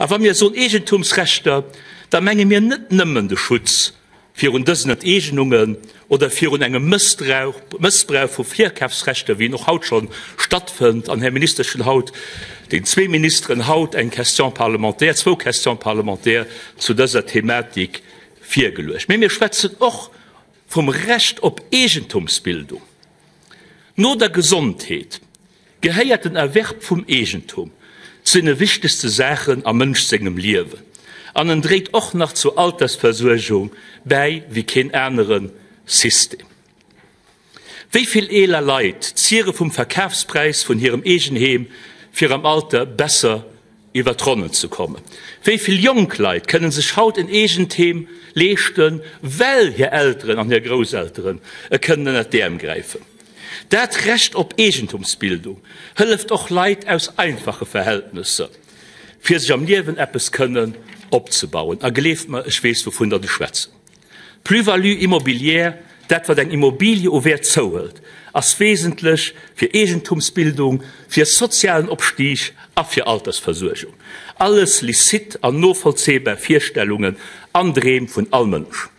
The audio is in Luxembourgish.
A wa mir soen Eegentumsrechter, da menge mir net nëmmen de Schutz virun dësen Enteegnungen oder virun engem Mëssbrauch vu Virkafsrechter, wéi en och haut scho stattfënnt. An, Här Minister, ech hunn haut den zwee Ministeren haut eng Question parlementaire, zwou Questions parlementaires zu dëser Thematik virgeluecht. Mee mir schwätzen och vum Recht op Eegentumsbildung. No der Gesondheet gehéiert den Erwerb vum Eegentum zu deene wichtegste Saachen am Mënsch sengem Liewen an en dréit och nach zur Altersversuergung bäi wéi keen anere System. Wéi vill eeler Leit ziere vum Verkafspräis vun hirem Eegenheem fir am Alter besser iwwer d'Ronnen ze kommen? Wéi vill jonk Leit kënnen sech haut en eegent Heem leeschten, well hir Elteren an hir Grousselteren e kënnen ënnert d'Äerm gräifen? Dat Recht op Eegentumsbildung hëlleft och Leit aus einfache Verhältnesser, fir sech am Liewen eppes kënnen opzebauen. A gleeft mer, ech weess, wouvun datt ech schwätzen. D'Plus-value immobilière, dat wat eng Immobilie u Wäert zouhëlt, ass wesentlech fir Eegentumsbildung, fir sozialen Opstig a fir Altersversuergung. Alles licite an novollzéibar Virstellungen an Dreem vun all Mënsch.